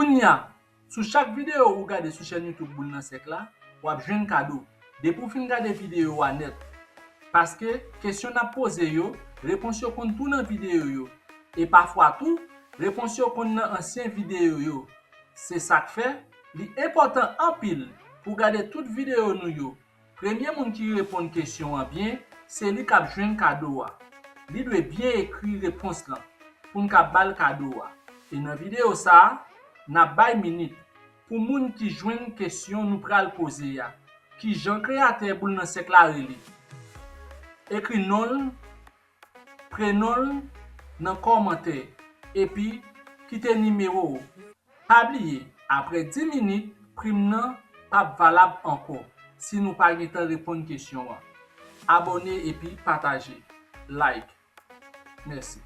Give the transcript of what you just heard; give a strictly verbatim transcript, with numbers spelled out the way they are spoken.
Kounye a, sou chak videyo ou gade sou chèn YouTube Boul nan Sèk la, w ap jwenn kado. Depi w fin gade videyo a nèt. Paske kesyon n ap poze yo, repons yo konn tou nan videyo yo. E pafwa tou, repons yo konn nan ansyen videyo yo. Se sa k fè, li enpòtan anpil pou w gade tout videyo nou yo. Premye moun ki reponn kesyon an byen, se li k ap jwenn kado a. Li dwe byen ekri repons lan pou n ka ba l kado a. E nan videyo sa a, n ap bay minit pou moun ki jwenn kesyon nou pral poze a. Kijan kreyatè Boul nan Sèk la rele? Ekri non l, prenon l nan kòmantè, epi kite nimewo w. Pa bliye, apre dis minit, prim nan p ap valab ankò si nou pa gentan reponn kesyon an. Abòne epi pataje. Like. Mèsi.